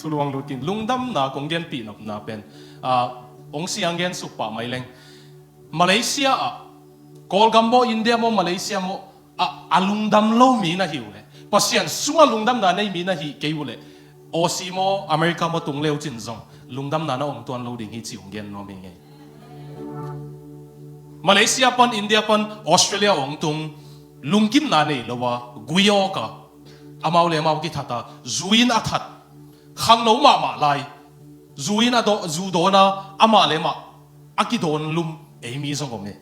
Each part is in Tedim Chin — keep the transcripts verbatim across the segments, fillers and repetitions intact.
Thuluang lut khin lungdamna kong genpih nopna pen, ah, hong siang gen suk pah mai leng. Malaysia ah, Kawlgam maw, India maw, Malaysia maw, a, a lungdam lo mi na hi uh leh, Pasian sungah lungdamna nei mi na hi kei uh leh, Aussie maw, America maw tung le uh cin zong lungdamna na om tuan lo ding hi ci hong gen nuam hi ngei. Malaysia pan, India pan, Australia hong tung, lungkimna nei lo a, gui awk a, amau le amau kithat a, zu in a that, khangno mahmah lai, zu in a daw, zu dawn a, amah le amah a kidawn lum ei mi zong om e.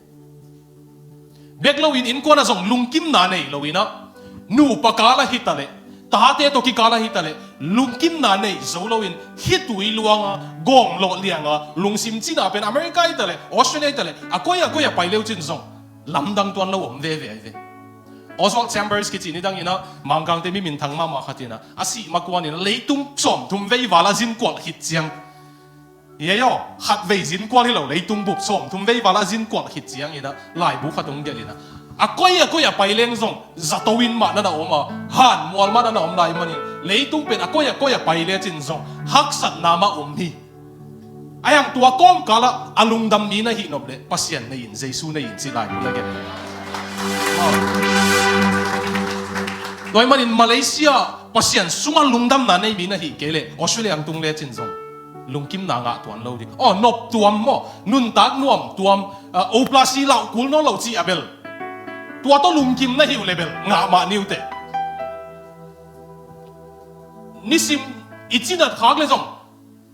Bek loin innkuan ah zong lungkimna nei loin ah, nupa kal ah hi ta leh, tate tawh kikal ah hi ta leh, lungkimna nei zo loin, khitui luang a, gawng lawh liang a, lungsim cina pen America hi ta leh, Australia hi ta leh, a koi a koi a pai le uh cin zong lamdang tuan lo om veve ahi ve. Oswald Chambers kici ni dang in ah, Mangkangte mi minthang mahmah khat in ah, a sih ma kuan in ah, leitung sawmthum vei val a zin kual khit ciang, hi ei aw, khat vei zin kual hi lo, leitung bup sawmthum vei val a zin kual khit ciang in ah, laibu khat hong gelh in ah, a koi a koi a pai leng zong zato in mah na na om a, han mual mah na na om lai manin, leitung pen a koi a koi a pai le cin zong haksatna mah om hi. A hiang tua kawmkal ah a lungdam mi na hih nop leh, Pasian nei in, Jesu nei in ci lai mun na gen. Tua ahih manin Malaysia Pasian sungah lungdamna nei mi na hi kei leh, Australia ang tung le cin zong lungkimna ngah tuan lo ding. Aw, nop tuam maw, nuntak nuam tuam, ah, operasi lauh kul nawn lo ci a bel, tua tawh lungkim na hi uh leh bel ngah mah ni uh teh. Nisim i cinat khak le zong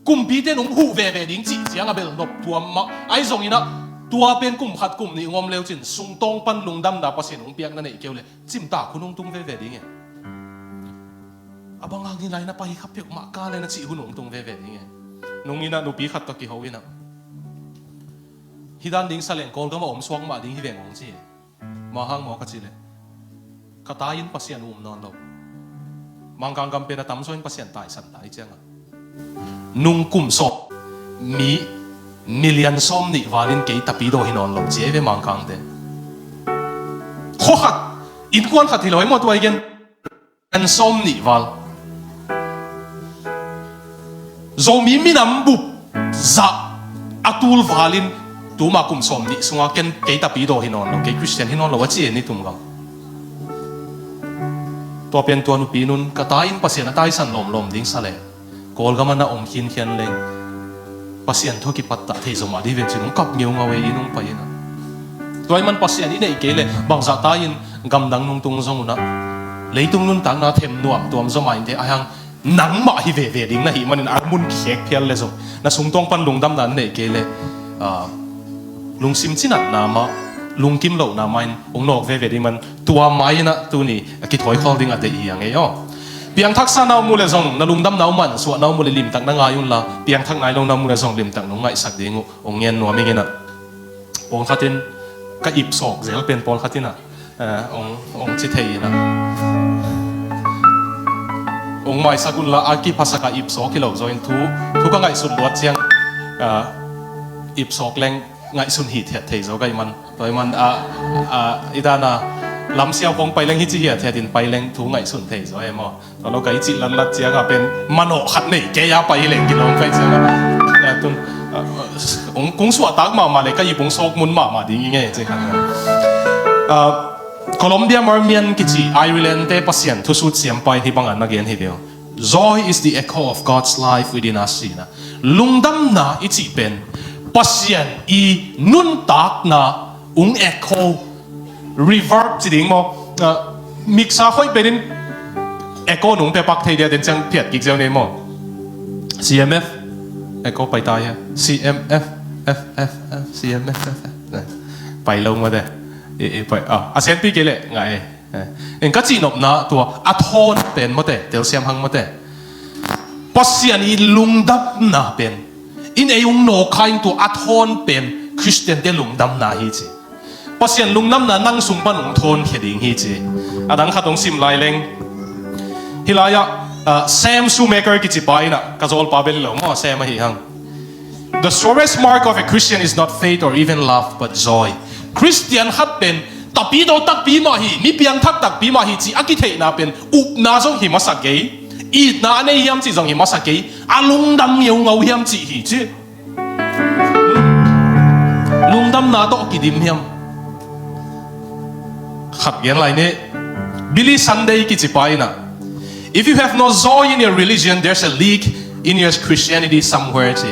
kumpite in hong huh veve ding cih ciang a bel nop tuam mah ahi zongin ah, tua pen kum khat kum nih hong om le uh cin, sungtawng pan lungdamna Pasian hong piakna neih kei uh leh, cimtak hun hong tung veve ding e. A bang hang hi lai na pai kha peuhmah ka le na cih hun hong tung veve ding e. Nung in ah nupi khat tawh kiho in ah, hih dan ding sa leng Kawlgam ah om suak mah ding hi veng hong ci e. Bang hang maw ka cih leh, ka ta in Pasian um nawn lo. Mangkang gam pen a tamzaw in Pasian taisan ta hi ciang a, nung kum sawm, mi million sawm nih val in kei tapidaw hi nawn lo ci ei ve Mangkangte. Khua khat, innkuan khat hi lo ei maw tua i gen. An sawm nih val. Zomi minam bup zah a tul val in tuma kum sawm nih sunga ken kei tapidaw hi nawn lo, kei Christian hi nawn lo a ci e ni tum gam. Tua pen tua nupi nun ka ta in Pasian a taisan lawmlawm ding sa leh, Kawlgam ah na om khinkhian leng Pasian thaw kipattah thei zo mah ding hi veng cin hong kap ngeungau e, inn hong pai in ah. Tua ahih man Pasian i neih kei leh bangzah ta in gamdang nung tung zong un ah, leitung nuntakna them nuam tuam zaw mah inteh, a hiang nangmah hi veve ding na hih manin a mun kikhek phial le zong na sungtawng pan lungdamna na neih kei leh, ah, lungsim cinatna mah, lungkim lohna mah in hong nawk veve ding man, tua mah in ah tuni a kithawi khawl ding a deih hi a ngei aw. Piangthaksa na om uh leh zong, na lungdamna uh mansuahna om uh leh limtak na ngai unla, piangthak nai lo na om uh leh zong limtak nong ngaihsak ding uh hong ngen nuam ing in ah. Pawlkhat in ka ipsawk zel pen pawlkhat in ah, eh, hong, hong ci thei in ah, hong maisak unla a kiphasak a ipsawk hi lo zaw in thu, thu ka ngaihsut luat ciang, ah, ipsawk leng ngaihsun hithiat thei zaw ka hih man. Tua ahih man, ah, ah, i dan a lamsiau khawng pai leng hi ci hiathiat in pai leng thu ngaihsun thei zaw e maw. Tua lo ka i cih latlat ciang a pen manawh khat nei kei a pai hi leng kilawm ka hih ciang a, ah, tun, ah, kong, kong suahtak mahmah leh ka ip hong sawk mun mahmah ding i ngei ci khat. Ah, Columbia Marmion kici Ireland te Pasian thusut siampa in hih bang a na gen hi ve uh. Joy is the echo of God's life within us, ci-in ah. Lungdamna i cih pen Pasian i nuntakna hong echo, reverb ci ding maw? Ah, mixer hoih pen in echo nong pia pak thei dia, den ciang phiat kik ziau nei maw? C M F, echo pai ta hia? C M F, F, F, F, C M F, F, F. Pai lo maw te? E, e, pai, ah, a senpi kei leh ngah e. Eh, eng ka cihnopna tua a thawn pen mawte, telsiam hang mawte. Pasian i lungdamna pen in ei hong nawk kha in tua a thawn pen Khristiante lungdamna hi ci. Pasian lungdamna nang sung pan hong thawnkhia ding hi ci. A dang khat hong sim lai leng. Hih lai-ah, ah, Sam Shoemaker kici pa in ah, ka zawlpa bel hi lo maw, Sam ahi hang. The surest mark of a Christian is not faith or even love, but joy. Khristian khat pen tapidaw takpi mah hi, mi piangthak takpi mah hi ci a kitheihna pen upna zong hi masa kei. Itna a nei hiam cih zong hi masa kei, a lungdam ngeungau hiam cih hi ci. Lungdamna tawh kidim hiam? Khat gen lai ni. Billy Sunday kici pa in ah, "If you have no joy in your religion, there's a leak in your Christianity somewhere," ci.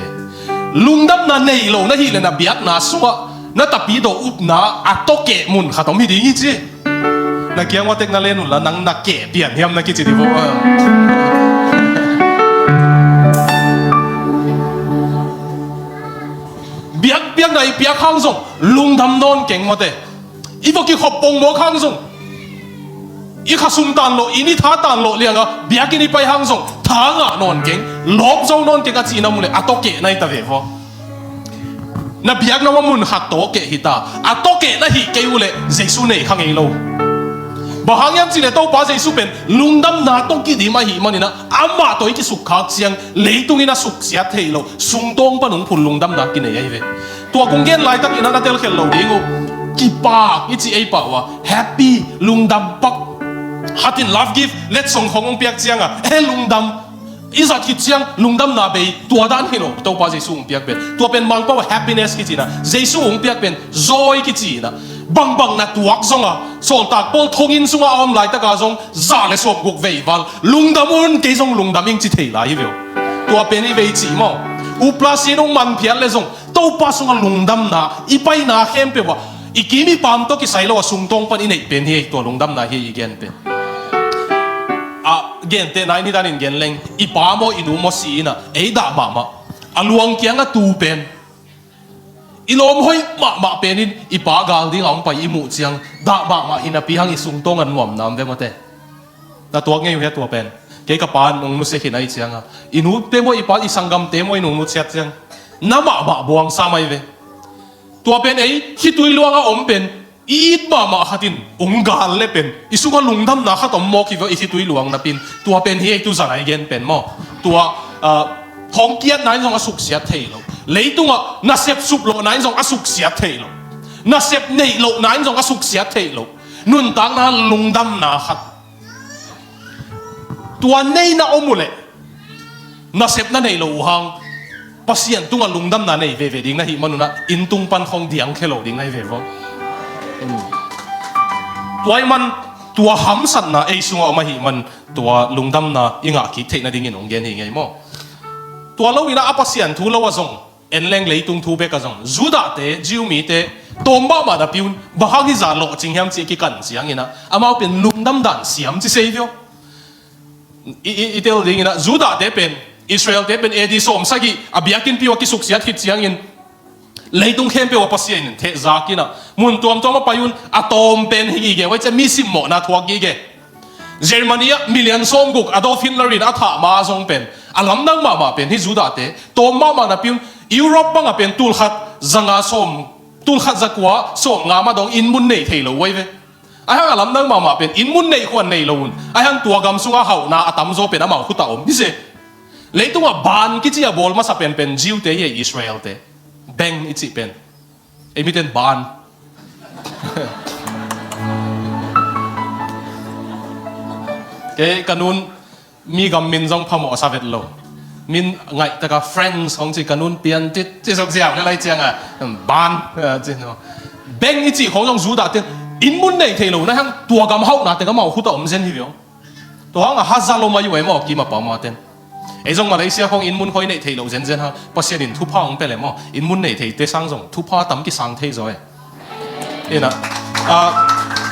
Lungdamna nei lo na hih leh na biakna sungah na tapidaw upna a tawkeh mun khat om hi ding hi ci. Na kiang ua tek na len unla, nang na keh pian hiam na kici dih vo. Biakpiakna i piak hang zong lungdam nawn keng mawte. I va kikhop pongmawk hang zong, i khasum tan lawh, i ni tha tan lawh lianga biakinn i pai hang zong tha ngah nawn keng, lawp zo nawn keng a cihna mu leh a tawkeh na hi ta ve vo. Na biakna ua mun khat tawkeh hi ta. A tawkeh na hih kei uh leh Jesu nei kha ngei lo. Bang hang hiam cih leh Topa Jesu pen lungdamna tawh kidim ahih manin ah, amah tawh i kisukkhak ciang leitung in a suksiat theih loh sungtawng pan hong phun lungdamna kinei ahi ve. Tua kong gen laitakin ah na telkhial lo ding uh. Kipak i cih ei pah uh a, happy, lungdam pak. Khat in love gift, letsong khong hong piak cianga, eh, lungdam. I zat khit ciang lungdamna bei, tua dan hi lo Topa Jesu hong piak pen. Tua pen Mangpau a happiness kici in ah, Jesu hong piak pen joy kici in ah. Bangbang na tuak zonga, Sawltak Paul thonginn sunga a om laitaka zong za le sawmguk vei val, "Lungdam un, kei zong lungdam ing," ci thei lai hi ve uh. Tua pen i vei cih maw? Upla sin hong man phial le zong Topa sungah lungdamna, i paina khempeuh ah i kim i pam tawh kisai lo a sungtawng pan i neih pen hi ei, tua lungdamna hi ei i gen pen. A gentehna in hih danin gen leng, i pa maw i nu maw si in ah ei dah mahmah, a luang kianga tu pen, i lawm hoih mahmah pen in i pa gal dinga hong pai i muh ciang dah mahmah hi napi hang i sungtawng a nuamna om ve mawte. Na tuak ngei uh hia tua pen? Kei ka pa nong nusia khin ahih cianga, i nute maw i pa, i sanggamte maw i nong nusiat ciang na mahmah buang sam ahi ve. Tua pen ei khitui luanga om pen i it mahmah khat in hong gal le pen i sungah lungdamna khat om mawk hi ve, i khitui luang napin. Tua pen hi ei tu zan a i gen pen maw? Tua, ah, thongkiatna in zong a suksiat thei lo. Leitungah nasep suplawhna in zong a suksiat thei lo. Nasep neih lohna in zong a suksiat thei lo. Nuntakna lungdamna khat. Tua neihna om uh leh nasep na neih loh uh hang Pasian tungah lungdamna nei veve ding na hih manun ah, inn tung pan khong diangkhia lo ding na hi ve vo. Tua ahih man tua hamsatna ei sungah om ahih man tua lungdamna i ngah kik theih nadingin hong gen hi ngei maw? Tua lo in ah a Pasian thu lo ah zong en leng leitung thu bek ah zong Judahte, Jew mite tawm mahmah napi un bang hang hizah lawhcing hiam cih kikan ciangin ah amau pen lungdam dan siam ci sei vio. I, i, i tel dingin ah Judahte pen, Israelte pen A D sawmsagih a biakinnpi uh a kisuksiat khit ciangin leitung khempeuh ah Pasian in thehzak in ah mun tuamtuam ah pai un, a tawm pen hi gige, huai ciah mi simmawhna thuak gige. Germany ah million sawmguk Adolf Hitler in a thah ma ah zong pen a lamdang mahmah pen hi Judahte. Tawm mahmah napi un Europe bangah pen tulkhat zanga sawm, tulkhat zakua sawmnga mah dong inn mun nei thei lo uh ahi ve. Ahi hang a lamdang mahmah pen inn mun neih khuan nei lo un. Ahi hang tua gam sungah hauhna a tamzaw pen amau khut ah om hi se. Leitungah ban kici a bawl masa penpen Jew-te hi ei, Israel-te. Beng i cih pen. Ei miten ban. Kei ka nun mi gam min zong phamawh sa vet lo. Min ngaih taka friends hong ci, ka nun Piantit ci suk ziau le lai cianga ban, ah, ci no. Beng i cih khong zong Judahte in inn mun nei thei lo na hang tua gam hauhna teng amau khut ah om zen hi vio. Tua hanga haza lo mai uh e maw, kim a pau maten. Ei zong Malaysia khong inn mun khoi nei thei lo zenzen hang Pasian in thupha hong pia le maw, inn mun nei theite sang zong thupha tam kisang thei zaw e. Ina, ah,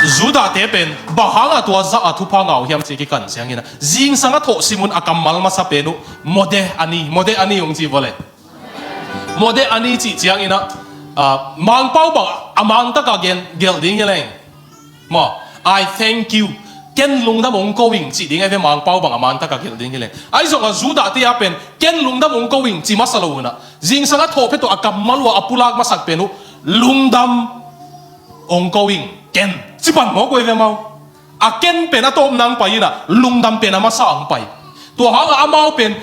Judahte pen bang hanga tua zah a thupha ngah uh hiam cih kikan ciangin ah, zingsang a thawh sim un a kammal masa pen uh Modeh Ani, Modeh Ani hong ci vua le. Modeh Ani cih ciangin ah, ah, Mangpau bang a mangtaka gen, gelh ding hi leng maw, "I thank you. Ken lungdam hong ko ing," cih ding ahi ve, Mangpau bang a mangtaka gelh ding hi leng. Ahi zongah Judahte a pen, "Ken lungdam hong ko ing," ci masa lo un ah, zingsang a thawh phet uh a kammal uh a pulak masak pen uh, "Lungdam hong ko ing ken," ci pan mawk uh ahi ve amau. A ken pen a tawpna hong pai in ah, lungdam pen a masa hong pai. Tua hangah amau pen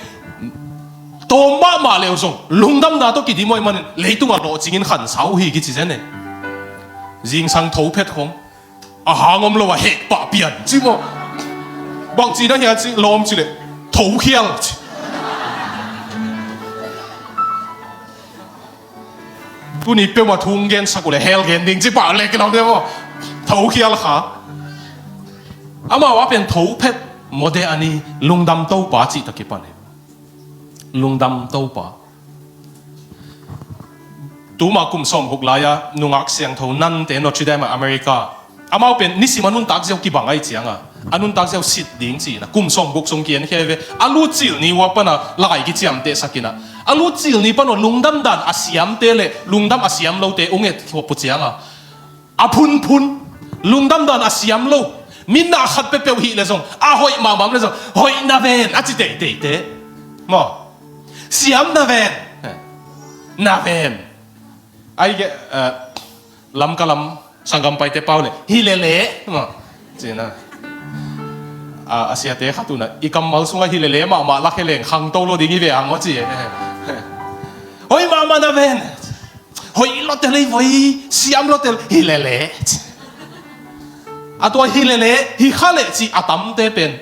tawm mahmah le uh zong lungdamna tawh kidim uh ahih manin leitungah lawhcingin khansa uh hi kici zen e. Zingsang tho phet khong a hang om lo a heh pah pian ci maw? Bangci na hia ci lawm ci leh, Thokhial. Tuni peuhmah thu hong gensak uh leh hell gen ding ci pah leh kilam deuh maw. Thokhial kha. Amau a pen tho phet, modeh a ni, lungdam Topa cih tawh kipan hi. Lungdam Topa. Tuma kum sawmguk lai-a nungak siangtho nante Notre Dame ah America, amau pen nisim a nuntak ziau kibang ahih cianga, a nuntak ziau sit ding ci-in a kum sawmguk sung kienkhia hi ve. A lutcil ni uh a pana lai kiciamtehsak in a, a lutcil ni pan uh lungdam dan a siamte le lungdam a siam lote hong et uh cianga, a phunphun, lungdam dan a siam lo, mi na khat peuhpeuh hih leh zong, a hoih mahmah om leh zong, hoih na ven a ci teiteite. Maw? Siam na ven. Na ven. Ai ke, eh, Lamka lam sanggam paite pau leh, hi lele maw, ci-in a, a, a siate khat un a, i kammal sungah hi lele mahmah lakhia leng khangto lo ding hi ve hang maw ci. Hoih mahmah na ven. Hoih lotel ei voi, siam lotel, hi lele. A tua hi lele, hi kha leh cih a tamte pen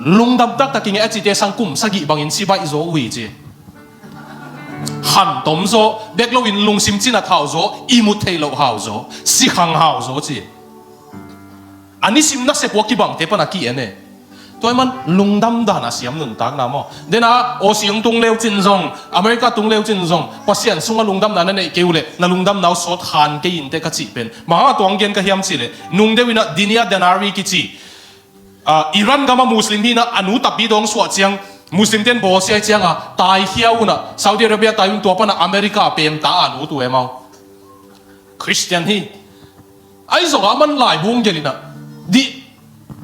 lungdam taktak i ngei a cihte sang kum sagih bangin si baih zaw uh hi ci. Khantom zaw, bek loin lungsim cinat hau zaw, ihmut theih loh hau zaw, sikhang hau zaw ci. A nisim nasep uh a kibangte pan a ki-en e. Tua ahih man lungdam dan a siam nuntakna maw. Dena Aussie hong tung leu cin zong, America tung leu cin zong, Pasian sungah lungdamna na neih kei uh leh na lungdamna uh sawt khan kei inteh ka cih pen, bang hang a tua hong gen ka hiam cih leh, nung deuh in a Dinia Danari kici, ah, Iran gam a Muslim hi in a, a nu tapi dawng suah ciang, Muslim ten bawlsia ahih cianga taikhia un a, Saudi Arabia tai un, tua pan a America pemta a nu tu e maw. Christian hi. Ahi zongah aman laibu hong gelh in a, the,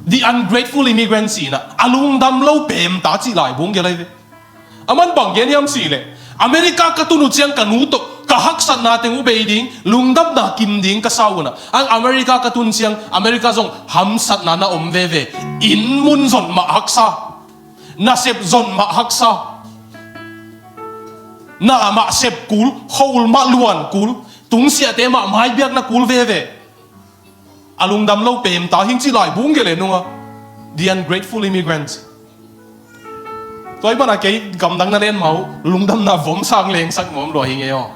the ungrateful immigrant ci-in a, a lungdam lo pemta cih laibu hong gelh ahi ve. Aman bang gen hiam cih leh, America ka tun uh ciang ka nu tawh ka haksatna teng uh bei ding, lungdamna kim ding ka sa uh in a, ang America ka tun ciang America zong hamsatna na om veve. Inn mun zon mah haksa, nasep zon mah haksa, na mah sep kul, khua-ul mah luan kul, tungsiahte mah maibiakna kul veve. A lungdam lo pemta hing cih laibu hong gelh e nunga. The ungrateful immigrant. Tua ahih man a kei gamdang na len mah uh, lungdamna vom sang lengsak nuam lua hi ngei aw.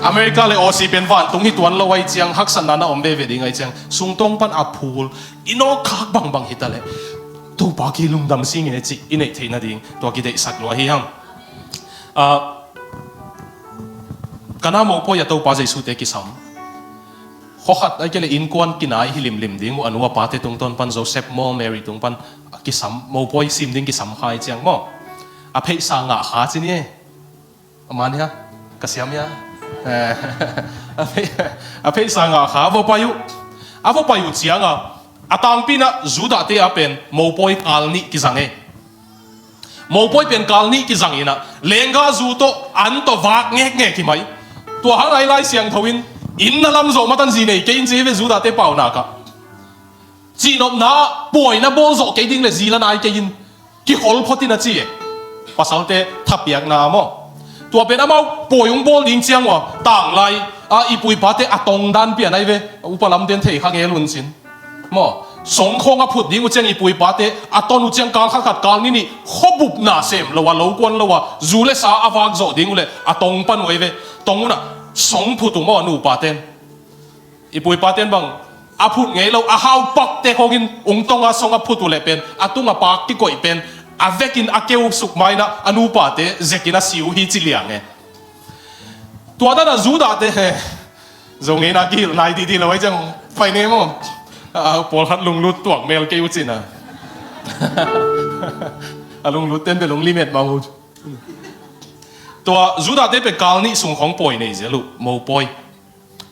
America le Aussie pen vantung hi tuan lo ahih ciang, haksatna na om veve ding ahih ciang, sungtawng pan a phul, i nawkkhak bangbang hi ta leh, Topa kei lungdam si nge cih i neih theih nading tua kideihsak lua hi hang. Ah, Kana mopawi a Topa Jesu te kisam. Khua khat ahih kei leh innkuan kinai hi limlim ding uh, a nu a pate tungtawn pan Joseph maw, Mary tung pan kisam, mopawi sim ding kisam kha ahih ciang maw, a pheisa ngah kha ci ni e. A man hia? Ka siam hia? Eh, a phei-, a pheisa ngah kha, a va pai uh. A va pai uh cianga, a tangpi in a Judah te a pen mopawi kal nih kizang e. Mopawi pen kal nih kizang in a, lenggah zu tawh an tawh vak ngekngek hi mai. Tua hang a i Lai Siangtho in, inn na lam zawh matan zi nei kei in ci hi ve Judah te paunak ah. Cihnopna ah pawi na bawl zawh kei ding leh zi la nai kei in, kikhol phot in a ci e. Pasalte thapiakna maw. Tua pen amau pawi hong bawl ding ciang uh a, tanglai a i pu i pate a tong dan pian ahi ve. Upa lamte in thei kha ngel un cin. Maw, song khawng a phut ding uh ciang i pu i pate a ton uh ciang kal khat khat kal nih nih khuabup na sem lo a, lo kuan lo a, zu le sa a vak zawh ding uh leh a tong pan uh ahi ve. Tong un a song phut uh maw, a nupa ten. I pu i pate in bang a phut ngei lo, a hau pakte khawngin ung tong a song a phut uh leh pen, a tung a pak kikoih pen, a vekin a keu suk ma in a, a nupate zekin a si uh hi ci liang e. Tua dan a Judah te he. Zo ngeina kihilh nai didi lo ahih ciang pai ne maw. A, pawlkhat lunglut tuak mel kei uh cin a. A lunglut ten bel hong limet mah uh. Tua Judah te pen kal nih sung khawng pawi nei zel uh, mopawi.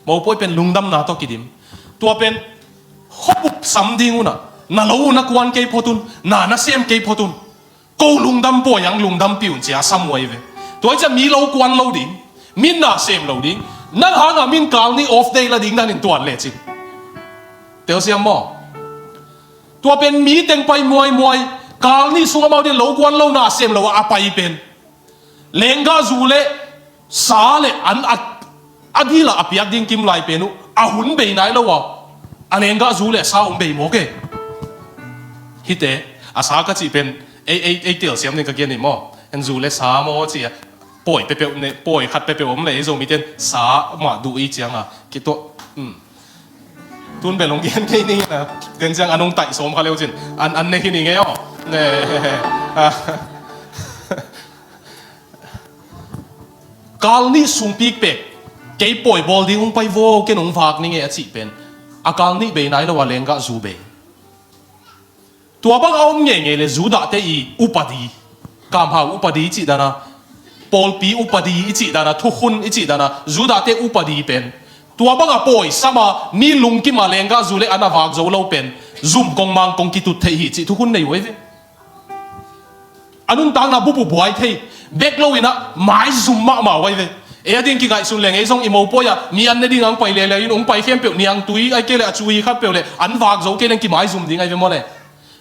Mopawi pen lungdamna tawh kidim. Tua pen khuabup sam ding un a, na lo uh na kuan kei phot un, na na sem kei phot un. Ko lungdam pawi ang lungdampih un ci a sam uh ahi ve. Tua hi ciah mi lo kuan lo ding, mi na sem lo ding, nang hangah min kal nih off day la ding danin tuan lecin. Telsiam maw? Tua pen mi teng pai muaimuai, kal nih sung amau din lo kuan lo na sem lo a pai pen. Lenggah zu le sa le an a, a dil a a piak ding kim lai pen uh a hun bei nai lo a, a lenggah zu le sa hong bei mawk e. Hite, a sa ka cih pen Ei, ei, ei telsiam ding ka gen hi maw. En zu le sa maw ci a. Pawi pepeuh ne, pawi khat pepeuh om le ei Zomite in sa mah duh i cianga kituah. Tun bel hong gen kei ning a, den ciang an hong taih sawm kha leu cin an, an ne hi ning ei aw. Ne. Kal nih sung pikpek kei pawi bawl ding hong pai vaw, ken hong vak ning ei a cih pen a kal nih bei nai lo a lenggah zu bei. Tua bang a om ngeingei le Judahte i upadi, kamhau upadi i cih dana, pawlpi upadi i cih dana, thukhun i cih dana, Judahte upadi pen tua bang a pawisama mi lungkima lenggah zu le an a vak zo lo pen zum kong mang kong kitut theih hi cih thukhun nei uh ei ve. A nuntakna bubu buai thei bek lo inah maizum mahmah uh ai ve. Ei a ding kingaihsun leng ei zong i mopawi ah mi an ne ding ang pai lele in hong pai khempeuh niangtui ai kei le a cui khat peuh le an vak zo kei leng kimaizum ding ai ve maw le.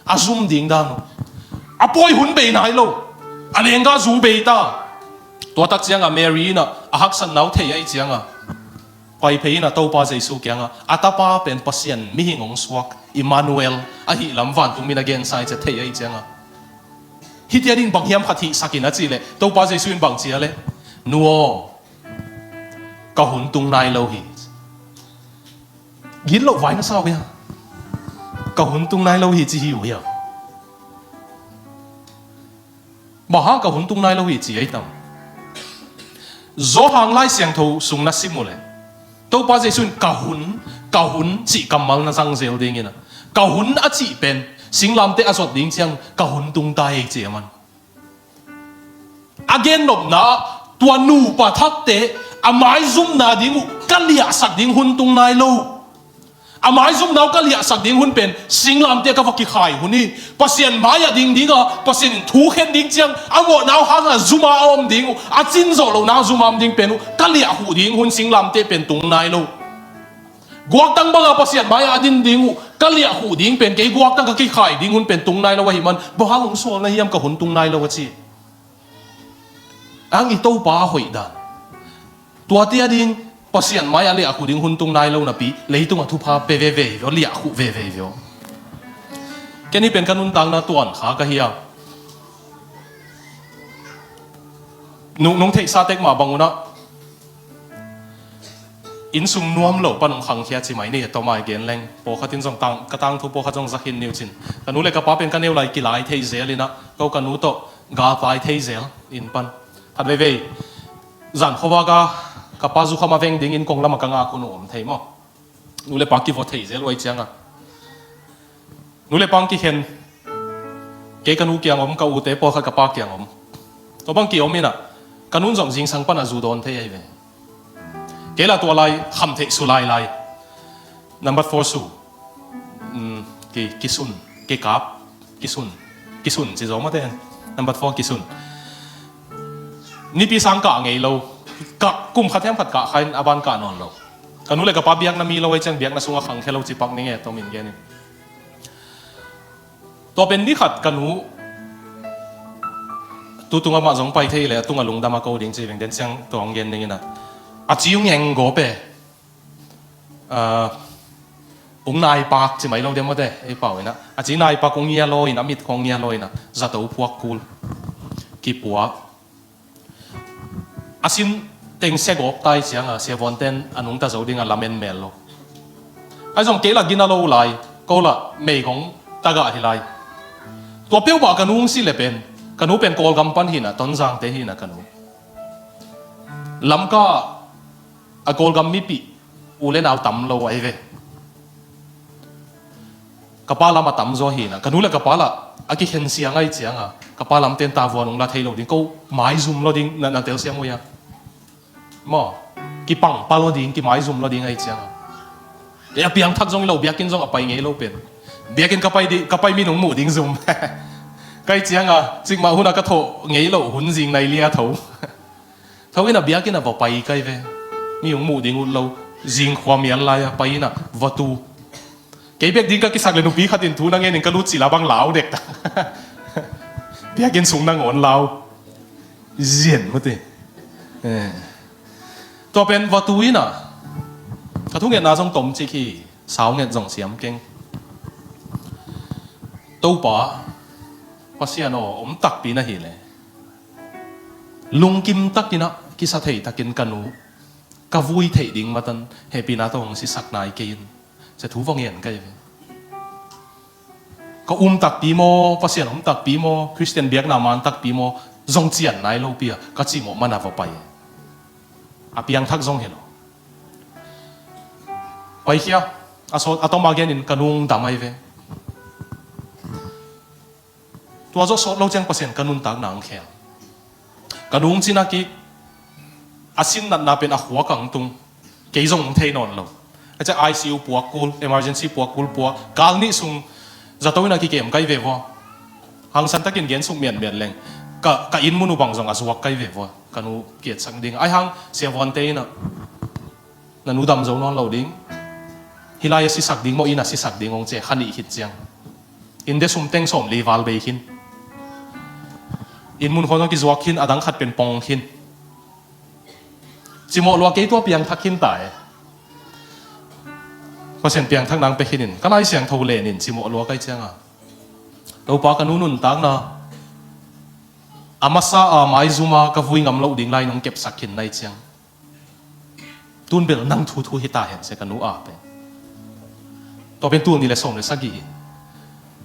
A zum ding dan uh a pawi hun bei nai lo. A lenggah zu bei ta. Tua tak cianga Mary inah a haksatna uh thei ai cianga pai phei inah Topa Jesu kiangah a tapa pen Pasian mihing hong suak Immanuel ahi lam vantung min a gensa i cia thei ahi ciangah hiti a ding bang hiam khat hihsak in a cih leh Topa Jesu in bang cia leh, nu aw, ka hun tung nai lo hi. Gitloh vai na sa uh hia? Ka hun tung nai lo hi ci hi uh hia? Bang hang ka hun tung nai lo hi ci ei tam? Johan Lai Siangtho sung na sim uh leh Topa Jesu in ka hun, ka hun cih kammal na zang zel dingin a, ka hun a cih pen singlamteh a zot ding ciang ka hun tung ta ei ci a man. A gennopna ah tua nupa thakte a maizumna ding uh ka liahsak ding hun tung nai lo. A maizumna uh ka liahsak ding hun pen singlamteh ka va kikhai hun hi. Pasian mai-ah ding dinga Pasian in thu khen ding ciang a mawhna uh hanga zuma a om ding uh, a cin zawh lohna zuma om ding pen uh ka liahhuh ding hun singlamteh pen tung nai lo. Guaktang banga Pasian mai-ah a din ding uh ka liahhuh ding pen kei guaktang ka kikhai ding hun pen tung nai lo ahi man. Bang hang hong sual na hiam ka hun tung nai lo a ci? Ang i Topa a hoih dan. Tuate a ding Pasian mai-ah liahhuh ding hun tung nai lo napi leitungah thupha pe veve hi veo, liahhuh veve hi veo. Ken hi pen ka nuntakna tuan kha ka hi a. Nung, nung theihsa tek mah bang unah innsung nuam lo pan hong khangkhia ci mai ni, a tawmai gen leng pawlkhat in zong tang, ka tangthu pawlkhat zong zakhin niu cin. Ka nu le ka pa pen ka neu lai kilai thei zel inah ko ka nu tawh galpai thei zel in pan. Khat veivei zan khuavak a ka pa zukham a veng dingin kong lamah ka ngak hun uh om thei maw? Nu le pa kivaw thei zel uh ai cianga nu le pa ang kikhen. Kei ka nu kiang om, ka ute pawlkhat ka pa kiang om. Tua bang ki-om inah ka nun zong zingsang panah zu dawn thei ahi ve. Kei lah tua lai kham theih su lailai. Number four su. Ki, kisun, kikap, kisun, kisun ci zaw mate. Number four kisun. Nipi sang kah ngei lo. Kah kum khat hiam khat kah khain a ban kah nawn lo. Ka nu le ka pa biakna mi lo ei ciang biakna sungah khangkhia lo cipak ning e, tomin genin. Tua pen ni khat ka nu tu tungah mah zong pai thei le a tungah lungdam a ko ding ci veng den ciang tua hong gen dingin a, a ci ung eng gawp e. Ung naipak ci mai lo dia mawte ei pau inah a ci naipak ung ngia law inah a mit khawng ngia law inah zato phuak kul kipuak. A sin teng sia gawp tai cianga sia vuanten a nungta zo dinga lamen mel lo. Ai zong kei la gina lo lai ko la meigong tagah hi lai. Tua peuhmah ka nu hong si le pen ka nu pen Kawlgam pan hina, Tonzangte hina ka nu. Lamka a Kawlgam mipih u le nau tam lo ahi ve. Ka pa lam a tamzaw hina ka nu le ka pa lah a kikhen siang ahi cianga ka pa lamten tavuan ung la thei lo ding ko maizum lo ding na, na telsiam uh ia maw? Kipangpa lo ding kimaizum lo ding ahi cianga. E a piangthak zong lo biakinn zong a pai ngei lo pen biakinn ka pai, ka pai min ung muh ding zum. Kai cianga cikmah huna ka thawh ngei lo hun zing nai lia tho. Tho ina biakinn a va pai kai ve. Mi hong muh ding ut lo. Zingkhua mial lai-a pai ina va tu. Kei bek ding ka kisak le nupi khat in thu na ngen in ka lut cila bang lau dek ta. Biakinn sung nangawn lau. Zian mute. Tua pen va tu ina ka thungetna zong tom cik hi. Sau nget zong siam keng. Topa Pasian aw, om takpi na hi le, lungkim takin ah kisa thei takin ka nu ka vui theih ding matan hehpihna tawh hong sisak nai kei in. Sia thu va ngen ka hi ve. Ka um takpi maw, Pasian om takpi maw, Khristian biakna man takpi maw, zong cian nai lopi a ka cimawh man a va pai. A piangthak zong hi lo. Paikhia, a sawt a tawm a genin ka nung dam ahi ve. Tua zawh sawt lo ciang Pasian ka nuntakna ang khel. Ka nung cina kik, a sin natna pen a khua kang tung. Kei zong hong thei nawn lo. A ciah I C U puak kul, emergency puak kul puak. Kal nih sung zato in a kikem kai ve vua. Hangsan takin gen suk mianmian leng. Ka, ka inn mun uh bang zong a zuak kai ve vua. Ka nu kiatsak ding. Ai hang, sia vuante in a. Na nu dam zo nawn lo ding. Hih lai a sisak ding maw, inn a sisak ding hong cia kha nih khit ciang. Inn de sum teng sawm li val bei khin. Inn mun khawng zong kizuak khin, a dang khat pen pong khin. Cimawh lua kei tua piangthak khin ta e. Pasian piangthak nang pe khinin. Ka Lai Siangtho lenin cimawh lua kai cianga. Topa ka nu nuntakna. A masa a maizuma ka vui ngam loh ding lai nong kepsak khin nai ciang. Tun bel nang thu thu hi ta hen sia ka nu a pen. Tua pen tul nih le sawm le sagih hi.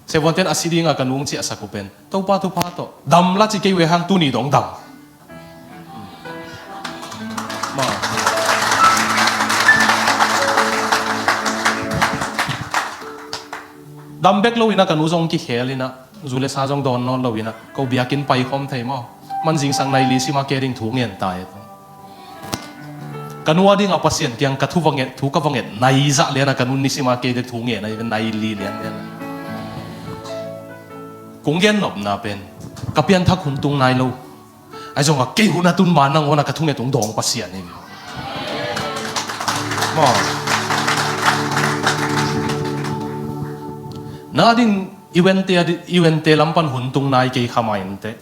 Sia vuanten a si dinga ka nu hong ciahsak uh pen. Topa thupha tawh. Dam la ci kei uh e hang tuni dong dam. Ma. Dam bek lo ina ka nu zong kikhel ina. Zu le sa zong dawn nawn lo ina. Ko biakinn pai khawm thei maw. Man zingsang nai li sima ke ding thu ngen ta e. Ka nu a dingah Pasian kiang ka thu va nget, thu ka va nget nai zah liana ka nu nisima kei te thu ngen ahi ve nai li lian liana. Kung gen nopna pen ka pianthak hun tung nai lo. Ai zongah kei hun a tun ma nangawn a ka thunget tung dawng Pasian hi. Maw. Na ding i wente a di, i wente lam pan hun tung nai kei kha mai inteh.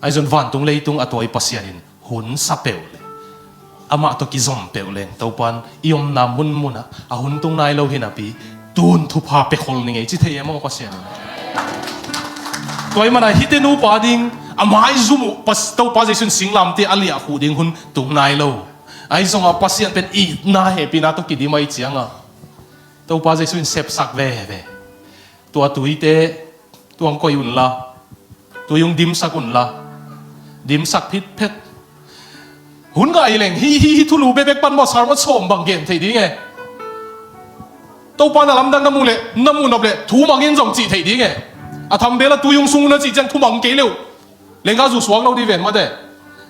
Ai zong vantung leitung a tuai Pasian in hun sa peuh le amah tawh kizom peuh leng Topan i omna munmun ah a hun tung nai lo hi napi tun thupha pia khol ni ngei ci thei em aw Pasian in. Tua i mana hite nupa ding a maizum uh Topa Jesu in singlamte a liah khuh ding hun tung nai lo. Ai zong a Pasian pen itna hehpihna tawh kidim ai cianga Topa Jesu in sepsak veve. Tua tuite tuang koi unla. Tui hong dimsak unla. Dimsak phitphet. Hun ngai leng hi hi hi thulu bebek pan maw sermon sawm bang gen thei ding e. Topa na lamdang na mu le na mu nop le thu mangin zong cih thei ding e. A thambel a tui hong sung un a cih ciang thu mang kei leuh. Lengga zu suak lo di ven mate.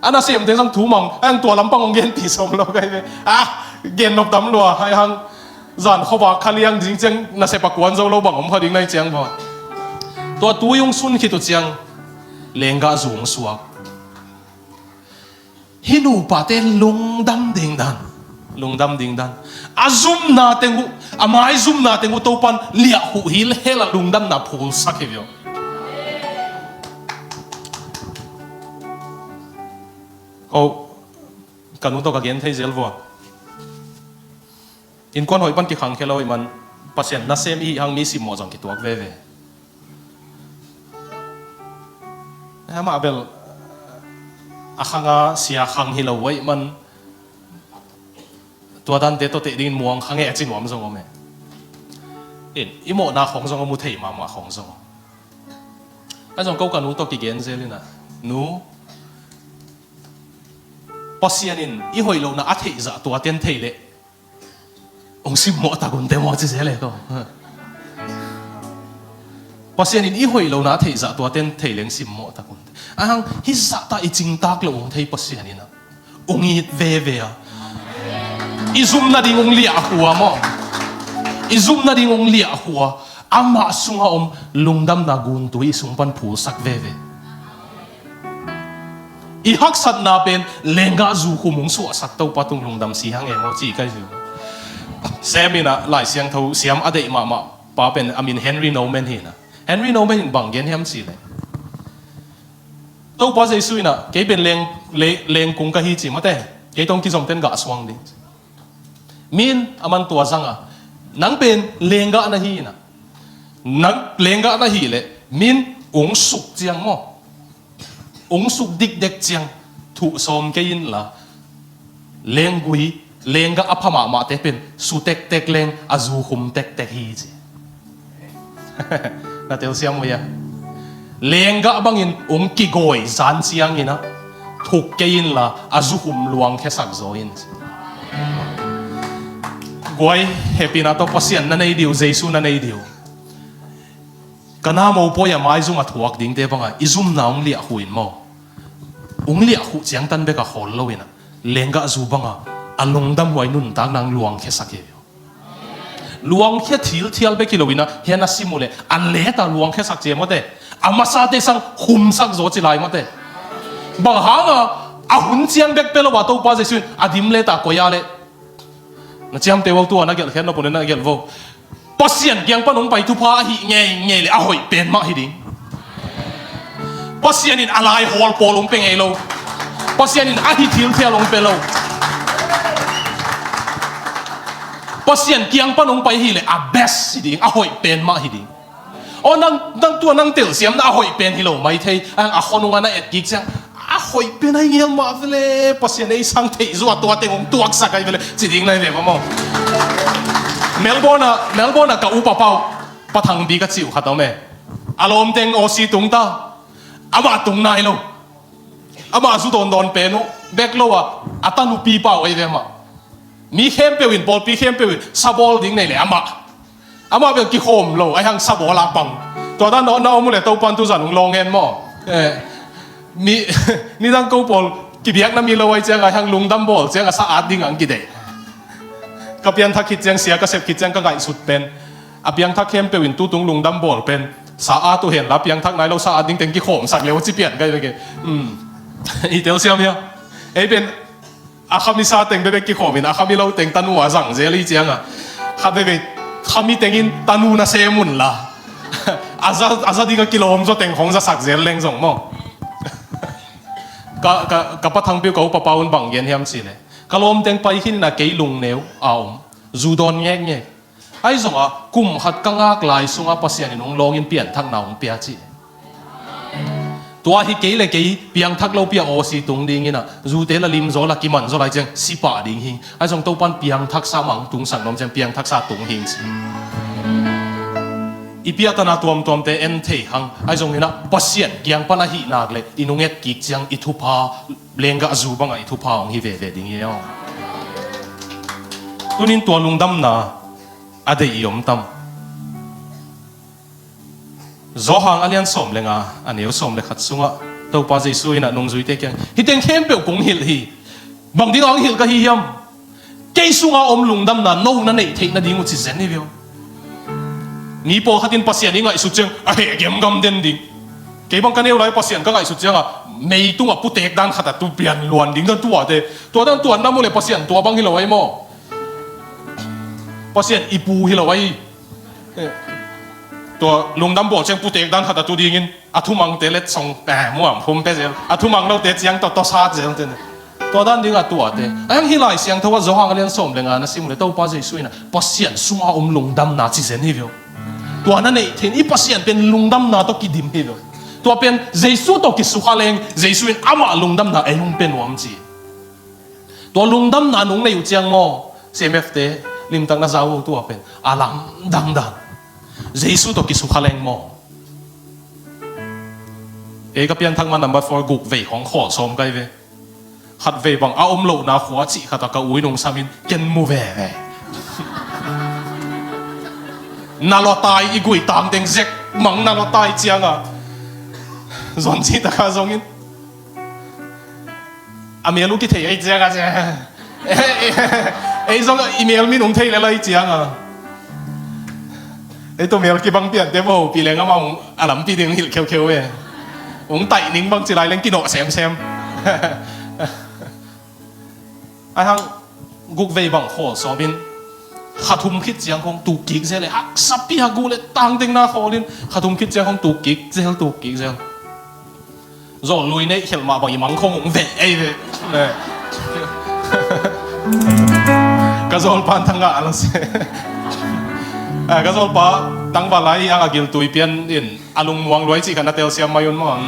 A nasemte zong thu mang a hang tua lampang hong gen ti sawm lo kai ve. A gen nop tam lua hai hang. Zan khuavak kha liang ding ciang nasep a kuan zo lo bang om kha ding nai ciang maw. Tua tui hong sun khit uh ciang lengga zu hong suak. Hih nupate lungdam ding dan. Lungdam ding dan. A zumna teng uh a maizumna teng uh Topan liah huh hil hel a lungdamna phulsak hi viau. Ko ka nu tawh ka gen thei zel vua. Innkuan hoih pan kikhang khia lo ih man Pasian nasem ih hang mi simmawh zong kituak veve. Amah bel a khanga sia khang hi lo ih man tua dante tawh teh dingin muang khang e a ci nuam zong om e. In i mawhna khawng zong a mu thei mahmah khawng zong om. A zong ko ka nu tawh kigen zel inah nu Pasian in i hoih lohna a theih zah tua ten thei leh hong simmawh tak unte maw ci zel e ko. Pasian in i hoih lohna a theih zah tua ten thei leh hong simmawh tak unte. A hang hih zahta i cingtak loh hong thei Pasian inah hong it veve a i zum nading hong liah a khua maw? I zum nading hong liah a khua amah sungah om lungdamna guntui i sung pan phulsak veve. I haksatna pen lenggah zu khum hong suahsak Topa tung lungdam si hang e maw ci kai hi. Sem inah Lai Siangtho siam a deih mahmah pa pen a min Henry Nouwen hi inah. Henry Nouwen in bang gen hiam ci le Topa Jesu inah kei pen leng, le, lengkung ka hi ci mate kei tong kizom ten gah suang ding. Min a man tua zanga nang pen lenggah na hi inah nang lenggah na hi leh Min ung suk ciang maw, ung suk dikdek ciang thuh sawm kei inla, lenggui, lenggah a pha mahmahte pen su tektek leng a zu khum tektek hi ci. Na telsiam uh hia? Lenggah bangin ung kigawi zan ciangin ah thuk kei inla a zu khum luangkhiasak zaw in ci. Guai, hehpihna tawh Pasian na nei dih uh, Jesu na nei dih uh. Ka na mopawi a maizum a thuak dingte banga i zumna ung liahkhuh in maw, ung liahkhuh ciangtan bek a khawl lo inah lenggah zu banga a lungdam huai nuntakna ung luangkhiasak hi. Luangkhia thilthial bek hi lo inah, hia na sim uh leh a leta luangkhiasak cia mawte, a masate sang khumsak zaw ci lai mawte. Bang hanga a hun ciang bek pia lo a Topa Jesu in a dim leta koih a leh, na ciamteh uh tu a na gelh khiat nop uh na gelh vo. Pasian kiang pan hong pai thupha ahi ngeingei le a hoih pen mah hi ding. Pasian in a lai hawl pawl hong pia ngei lo. Pasian in a hi thilthial hong pia lo. Pasian kiang pan hong pai hi le a best hi ding, a hoih pen mah hi ding. Aw, nang, nang tua nang telsiamna a hoih pen hi lo mai thei. A, a khonung a na et kik ciang a hoih pen ahi ngel mah vele, Pasian ei sang theih zuah tua teng hong tuaksak ahi vele ci ding lai ve maw. Melbourne a, Melbourne a ka upa pau, Pa Thangpi ka cih uh khat om e. A lawmteng Aussie tung ta. Amah tung nai lo. Amah zu dawndawn pen uh bek lo a, a tanupi pau ahi ve amah. Mi khempeuh in, pawlpi khempeuh in sa bawl ding nei le amah, amah bel kikhawm lo, ahi hang sa bawl a pang. Tua dan na, na om uh le Topan tuzan hong lawng hen maw. Eh, mi, nidang ko pawl kibiakna mi lo ahi ciang, ahi hang lungdam bawl ciang a sa at ding ang kideih. Ka pianthak khit ciang, sia ka sep khit ciang ka ngaihsut pen, a piangthak khempeuh in tutung lungdam bawl pen sa at uh henla, piangthak nai lo sa at ding teng kikhawmsak le uh ci pian ka hi veke. Hmm. I telsiam hia? Ei pen a khami sa teng bekbek kikhawm in, a khami lo teng tanu a zang zel hi cianga, khat veve khami tengin tanu na sem unla, a za, a za ding a kilawm zaw teng khong zasak zel leng zong maw. Ka, ka, ka Pa Thangpi uh ka upa pau un bang gen hiam cih leh, ka lawmteng pai khin in a kei lungneu a om, zu dawn ngekngek. Ahi zongah kum khat ka ngak lai sungah Pasian in hong lawngin pianthakna hong pia ci. Tua hi kei le kei piangthak lopi a Aussie tung dingin ah, zute la lim zaw la kiman zaw lai ciang si pah ding hi. Ahi zong Topan piangthaksa mah hong tungsak nuam ciang piangthaksa tung hi ci. I piahtana tuamtuamte en thei hang. Ahi zongin ah Pasian kiang pan ahih nak le i nung et kik ciang i thupha, lenggah zu bangah i thupha hong hi veve ding hi aw. Tunin tua lungdamna a deih i om tam? Johan a lian sawm le nga, a neu sawm le khat sungah Topa Jesu in ah nungzuite kiang, hih teng khempeuh kong hilh hi. Bang dingah hong hilh ka hi hiam? Kei sunga om lungdamna no na neih theih nading uh ci zen hi veu. Mi pawlkhat in Pasian i ngaihsut ciang a heh gemgam den ding. Kei bang ka neu lai Pasian ka ngaihsut ciangah mei tungah putek dan khat a tu pian luan ding dan tuate. Tua dan tuan nam uh le Pasian tua bang hi lo ahi maw. Pasian i pu hi lo ahi. Eh, tua lungdam bawl ciang putek dan khat a tu dingin a thumangte letsong, eh, muam khum pe zel, a thumang lote ciang tawh tawsat zel te. Tua dan dingah tuate. Ahi hang hih Lai Siangtho ah Johan a lian sawm le nga na sim uh le Topa Jesu in ah Pasian sunga om lungdamna ci zen hi veu. Tua na neih theih in i Pasian pen lungdamna tawh kidim hi veu. Tua pen Jesu tawh kisukha leng Jesu in amah lungdamna ei hong pe nuam ci. Tua lungdamna nung nei uh ciang maw, C M F te limtak na za uh tua pen a lamdang dan. Jesu tawh kisukha leng maw. Ei ka pianthak ma number four guk vei khong khawl sawm kai ve. Khat vei bang a om lohna khua cih khat a ka ui nung samin ken mu veve. Na lawtai i gui tangteng zek mang na lawtai cianga zon cih taka zongin a mel uh kithei ei cianga cia. Ei zong i mel min ung thei lelai cianga. Ei tua mel kibang piante maw pi leng amah ung a lampi ding hilh kheukheu e. Ung taih ning bang ci lai leng kinawh semsem. Ahi hang guk vei bang khawl sawmin khathum khit ciang khong tuk kik zel e. Haksa pi hak guk le tangteng na khawlin khathum khit ciang khong tuk kik zel, tuk kik zel. Zawl lui neih khelh mah bang i mang khong ung veh ei ve. Ka zawl pan thang ngah a la se. Eh, ka zawlpa tangval lai hi ang, a giltui pian in a lungmuang luai cih khat na telsiam mai un maw?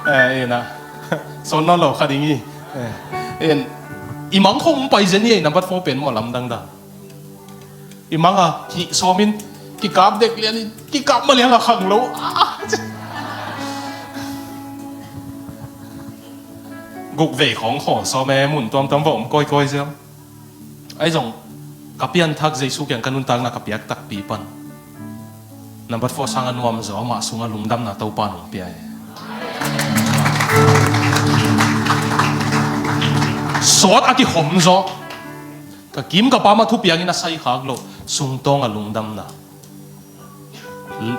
Eh, ina. Sawn nawn lo kha ding hi. Eh, in, i mang khong pai zen hi ei, nambat four pen maw, lamdang dan. I mang a hih sawm in kikap dek lian in, kikap ma liang a khang lo. Ah, guk vei khong khawl sawm e, mun tuamtuam va om kawikawi ziau. Ahi zong ka pianthak Jesu kiang ka nuntakna ka piak takpi pan, nambat four sang a nuam zaw, amah sungah lungdamna Topa nong pia e. Sawt a kikhom zaw. Ka kim ka pam a thupiangin a saikhak loh sungtawng a lungdamna.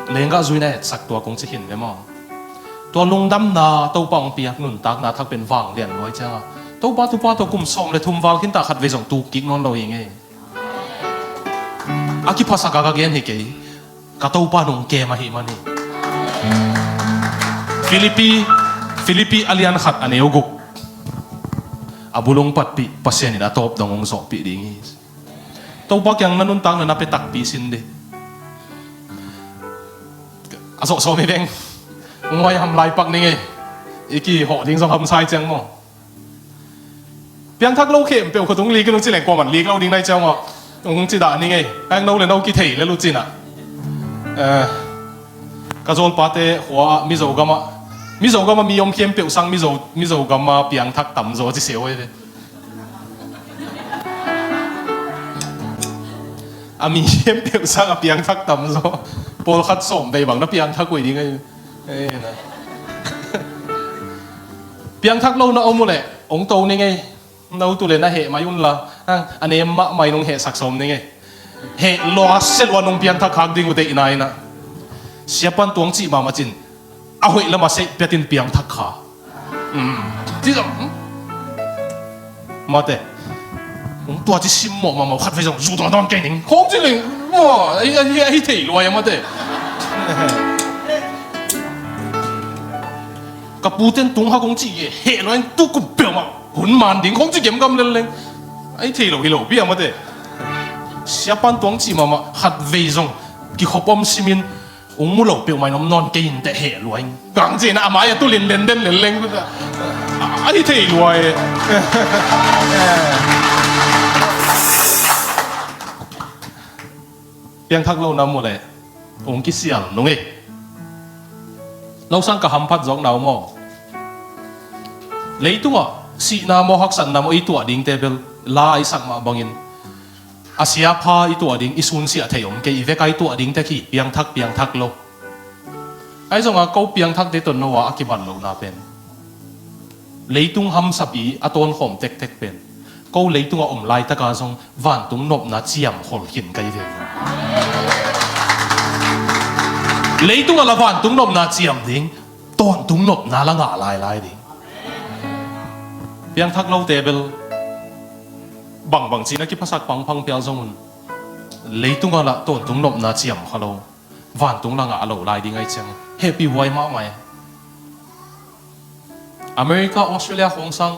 Lenggah zui na etsak tua kong ci khin ve maw? Tua lungdamna Topa hong piak nuntakna thak pen vanglian luai cianga Topa thupha tawh kum sawm le thum val khinta khat vei zong tuk kik nawn lo hi ngei. A kiphasaka ka gen hi kei. Ka Topa nong kem ahi man hi. Filipi, Filipi a lian khat a neu guk. A bulung patpih Pasian in a tawp dong hong zawhpih ding hi. Topa kiang na nuntakna na pia takpi sin dih. A zawh sawm hi veng. Nguai ham lai pak ning ei. I kihawh ding zong hamsai ciang maw? Piangthak lo khempeuh khut hong lik in hong ci leng kuaman lik lo ding nai ciang maw? Hong ci dah ning ei. Hang no le no kithei le lucinah. Eh, ka zawlpate khua ah Mizo gamah, Mizo gamah mi om khempeuh sang Mizo, Mizo gamah piangthak tamzaw ci seu ei ve. A mi khempeuh sang a piangthak tamzaw. Pawlkhat sawm vei bang na piangthak uh hi ding ahi. Piangthak lo na om uh leh hong to ning ei. No tu le na heh mai unla, a nem mahmah in hong hehsak sawm ning ei. Heh lua selua nong piangthak khak ding uh deihna inah. Siapan tuang cih mahmah cin a hoih lamah seih piatin piangthak kha. Ci zong mate. Hong tua ci simmawh mahmah khat vei zong zu dawn dawn kei ning khong ci ling. Ahi thei luai a mate. Ka puten tung hak hong ci heh luai in tu kup peuhmah hun man ding khong ci gemgam lelleng. Ahi thei lo hi lo pi a mate. Siapan tuang cih mahmah khat vei zong kikhop om simin Ung mu lo peuhmah in om nawn kei in teh heh luai. Kang cihna a mai a tulin lenden leleng. A hi thei luai. Piangthak lo na mu leh ung kisial nung ei. Lo sang ka hamphat zawk na uh maw? Leitungah sihna maw haksatna maw i tuah dingte bel la i sak mah bangin a siapha i tuah ding, i sunsiah thei om kei, i veka i tuah dingte khi piangthak piangthak lo. Ahi zonga ko piangthakte tawh Noah a kibat lohna pen leitung hamsapi a tawnkhawm tektek pen ko leitungah om laitaka zong vantung nopna ciam khol khin ka hi ve. Leitungah la vantung nopna ciam ding, tawntung nopna la ngah lailai ding. Piangthak lote bel bangbang cihna kiphasak pangpang pial zong un leitungah la tawntung nopna ciam kha lo, vantung la ngah lo lai ding ahi ciang hehpih huai mahmah e. America, Australia khawng sang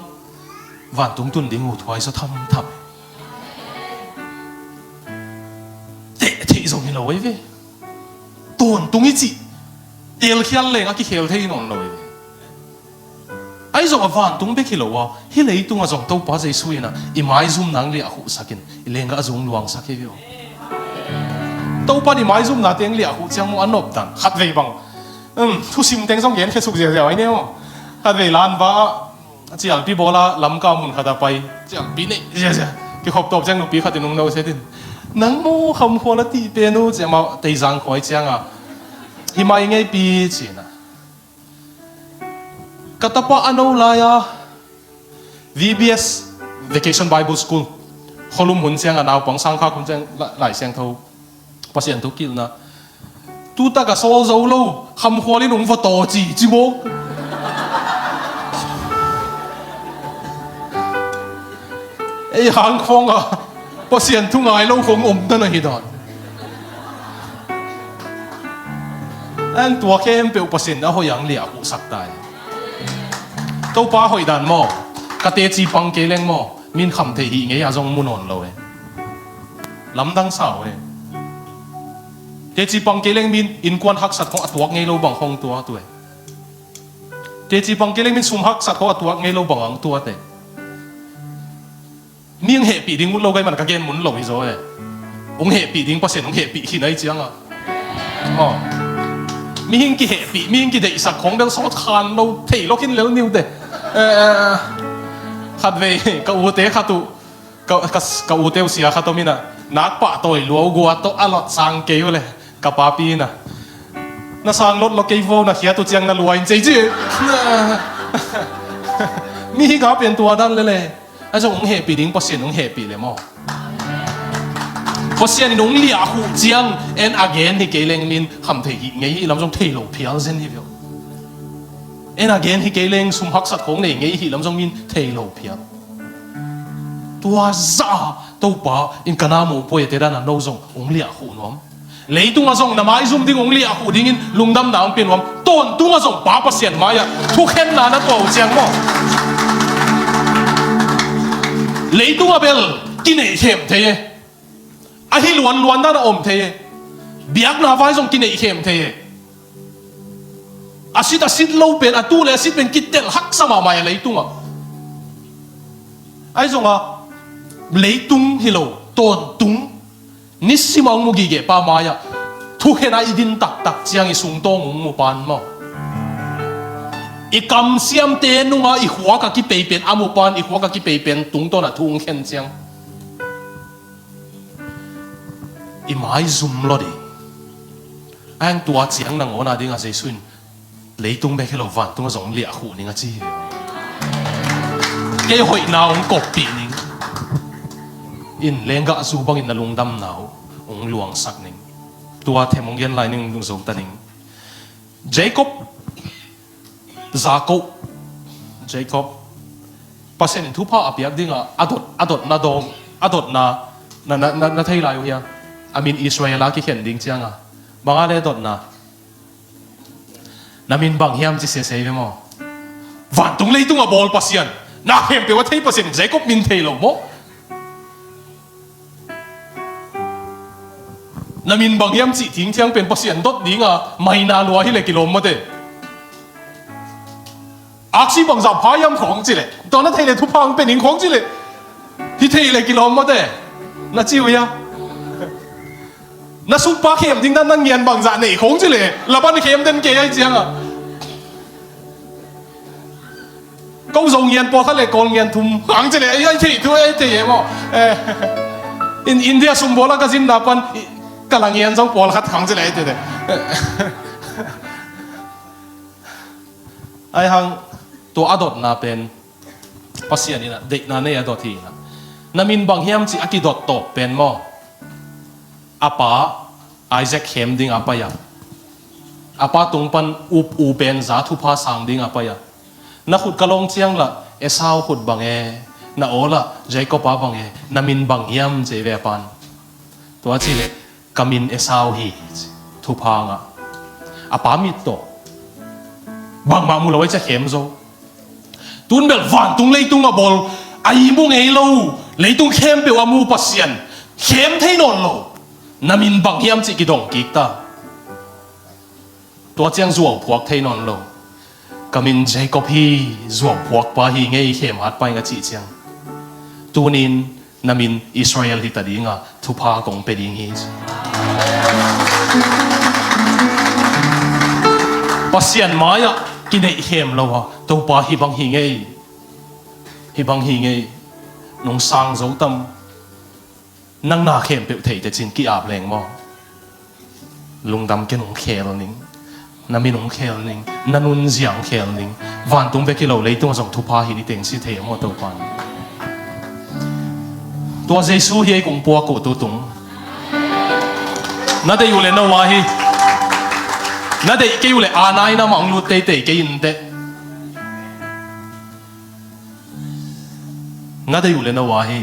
vantung tun ding uh thuai zaw thamtham. Teh theih zong hi lo ei ve. Tawntung i cih telkhial leng a kikhel thei nawn lo ei ve. Ahi zong a vantung bek hi lo a, hih leitungah zong Topa Jesu inah i maizumna ang liahkhuhsakin i lenggah zung luangsak hi ve aw. Topa in i maizumnate ang liahkhuh ciang mu a nopdan khatvei bang. Um, thusim teng zong gen khesuk ziaziau ahi ne aw. Khatvei lanva ah a cialpi bawla Lamka mun khata pai, cialpi neih ziazia kikhop tawp ciang nupi khatin ung no setin, nang mu khamkhual a tih pen uh ci amah teizang khuai cianga hi mai ngeipi cina. Ka tapa a no lai-a V B S, Vacation Bible School, khualum hun cianga naupang sangkhak hun ciang la-, Lai Siangtho Pasian thu kilhna. Tutak a sawl zo lo, khamkhual in ung va taw ci, ci maw? Ei hang khawng a Pasian thu ngai lo khawng om ta na hi dan. Ang tua khempeuh Pasian a hoih ang liahkhuhsak ta hi. Topa hoih dan maw? Ka teci pang kei leng maw? Min kham thei hih ngei a zong mu nawn lo e. Lamdang sau e. Teci pang kei leng min innkuan haksat khong a tuak ngei lo bang khong tua tu e. Teci pang kei leng min sum haksat khong a tuak ngei lo bang ang tua te. Mi hong hehpih ding ut lo gai man ka gen mun lo hi zaw e. Hong hehpih ding Pasian hong hehpih khin ai cianga. Aw. Mihing kihehpih, mihing kideihsak khong bel sawt khan lo thei lo khin lel niu te. Eh, khat vei ka ute khat uh, ka, ka, ka ute uh sia khat om ina, nak pah tawi lua uh gua tawh a lot sang kei uh le ka papi ina, na sang lot lo kei vo, na khiat uh ciang na lua in cei ci. Mihing a pen tua dan lele. Ahi zong hong hehpih ding Pasian hong hehpih le maw? Pasian in hong liah huh ciang en a gen hi kei leng min kham thei hi ngei hi lam zong thei lo phial zen hi veu. En a gen hi kei leng sum haksat khong nei ngei hi lam zong min thei lo phial. Tua zah Topa in ka na mopuai a te dana no zong hong liah huh nuam. Leitungah zong na maizum ding hong liah huh dingin lungdamna hong pia nuam. Tawntung ah zong Pa Pasian mai-ah thukhenna na tuah uh ciang maw? Leitungah bel kineihkhem thei e. A hi luanluan dan a om thei e. Biakna vai zong kineihkhem thei e. A sit a sit lo pen, a tu le a sit pen kitel haksa mahmah e leitungah. Ahi zongah leitung hi lo, tawntung nisim a hong mu gige pa mai-ah thukhen a i din taktak ciang i sungtawng hong mu pan maw? I kamsiamte nunga i khuak a kipei pen a mu pan, i khuak a kipei pen tungtawn a thu hong khen ciang i maizum lo ding. Ahi hang tua ciang nangawn a dingah Jesu in leitung bek hi lo vantung ah zong liah huh ning a ci hi. Kei hoihna hong koppih ning. In lenggah zu bangin na lungdamna uh hong luangsak ning. Tua them hong gen lai ning, hong zo ta ning. Jacob, Jacob, Jacob Pasian in thupha a piak dingah a dot, a dotna dawng, a dotna na, na, na, na thei lai uh hia? A min Israel a kikhen ding cianga banga le dotna. Na min bang hiam ci sesei ve maw? Vantung leitung a bawl Pasian, na khempeuh a thei Pasian in Jacob min thei lo maw? Na min bang hiam cih thing thiang pen Pasian dot dinga maina lua hi le kilawm mawte. Aksi bangzah pha hiam khawng ci le, tua na thei le thupha hong pe ning khawng ci le, hi thei le kilawm mawte. Na ci uh hia? Na sumpa khem ding dan na ngian bangzah nei khong ci le, Laban khem den kei ai cianga. Ko Zo ngian pawlkhat le Kawl ngian thum khang ci le, ai, ai thei thu, ai thei e maw? Eh, in India sum bawla ka zinna pan, i, ka la ngian zong pawlkhat khang ci le, ai thei de. Ai hang, tua a dotna pen Pasian in a deihna nei a dot hi. Na min bang hiam cih a kidot tawp pen maw? A pa Isaac khem ding a pai a, a pa tung pan up u pen za thupha sang ding a pai a, na khut ka lawng ciang lah Esau khut bang e, na aw lah Jacob a bang e, na min bang hiam ci ve a pan. Tua ci le, ka min Esau hi, thupha ngah. A pa mit tawh bangmah mu lo ai cia khem zo. Tun bel vantung leitung a bawl, a i mu ngei lo, leitung khempeuh a mu Pasian khem thei nawn lo. Na min bang hiam cih kidong kik ta. Tua ciang zuau phuak thei nawn lo. Ka min Jacob hi, zuau phuak pa hi ngei, khem hat pa hi nga cih ciang, tunin na min Israel hi ta dinga thupha kong pe ding hi. Pasian mai-ah kineih khem lo a, Topa hi bang hi ngei, hi bang hi ngei, nung sang zo tam. Nang na khempeuh thei tecin ki-ap leng maw? Lungdam ken, hong khel ning. Na min hong khel ning. Na nunzia hong khel ning. Vantung bek hi lo, leitung a zong thupha hi ni teng si thei maw Topa? Tua Jesu hi ei kong puak uh tutung. Na deih uh le no a hi. Na deih kei uh le a nai na mah hong lut teitei kei in teh. Na deih uh le no a hi.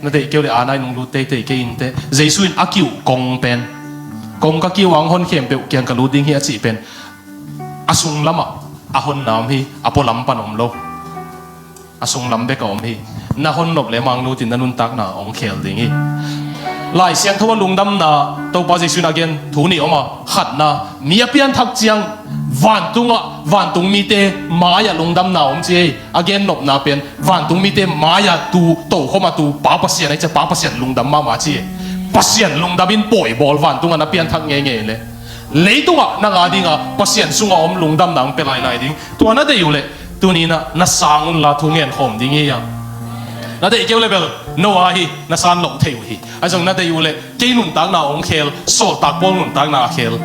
Na deih kei uh le a nai nung lut teitei kei in teh. Jesu in a kiuh kong pen, kong ka kiuh a hong hon khempeuh kiang ka lut ding hi a cih pen, a sunglamah a honna om hi, a pualam pan om lo. A sunglam bek a om hi. Na hon nop le mang lutin na nuntakna hong khel ding hi. Lai Siangtho a lungdamna Topa Jesuh in a gen thu nih om a, khatna, mi a pianthak ciang vantungah, vantung mite mai-ah lungdamna om ci ei. A gen nopna pen vantung mite mai-ah tu tokhom a tu Pa Pasian ahi ciah Pa Pasian lungdam mahmah ci ei. Pasian lungdam in pawi bawl vantungah na pianthak ngeingei le leitungah nang a dingah Pasian sungah om lungdamna hong pia lailai ding. Tua na deih uh leh tuni-in ah na sang unla thu ngen khawm ding hi a. Na deih kei uh leh bel no a hi, na san loh thei uh hi. Ahi zong na deih uh leh kei nuntakna hong khel, sawltak Paul nuntakna a khel.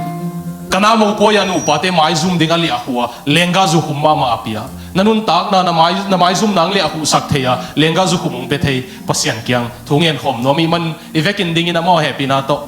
Ka na mopawi a nupate maizum ding a liahkhu a, lenggah zukhum mahmah a pia. Na nuntakna, na mai, na maizumna hong liahkhuhsak thei a, lenggah zukhum hong pia thei Pasian kiang thu ngen khawm nuam ih man i vekin dingin amau a hehpihna tawh